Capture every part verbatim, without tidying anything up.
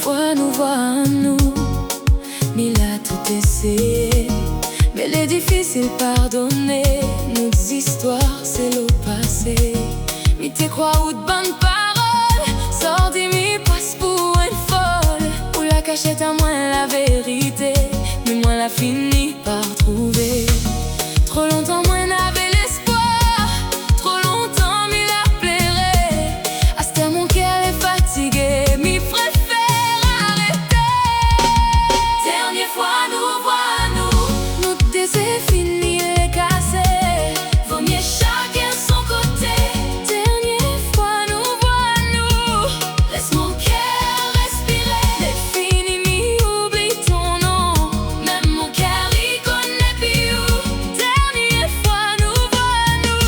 Oua nou voi anou, mi la tout éséyé, mé lé difisil pardoné, nout zistoir sé lo pasé. Mi té kroi out bann parol, sort di mi pas pou in fol. Ou la kashèt amoin la vérité, mé moin la fini par trouvé. Tro lontan moin navé léspoir, tro lontan mi la pléré. Astèr mon kèr lé fatigé, mi préfèr arété. Dèrnié foi nou voi anou, nout désèr fini lé kasé. Vo myé shakinn son koté. Dèrnié foi nou voi anou, lès mon kèr rèspiré. Lé fini, mi oubli ton non, mèm mon kèr i koné pi ou. Dèrnié foi nou voi anou,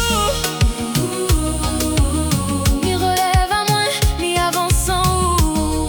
mi relèv amoin, mi avans san ou.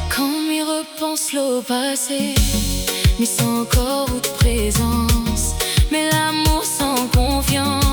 Kan mi repans lo pasé, mi san ankor out prézans. Mé lamour san konfians,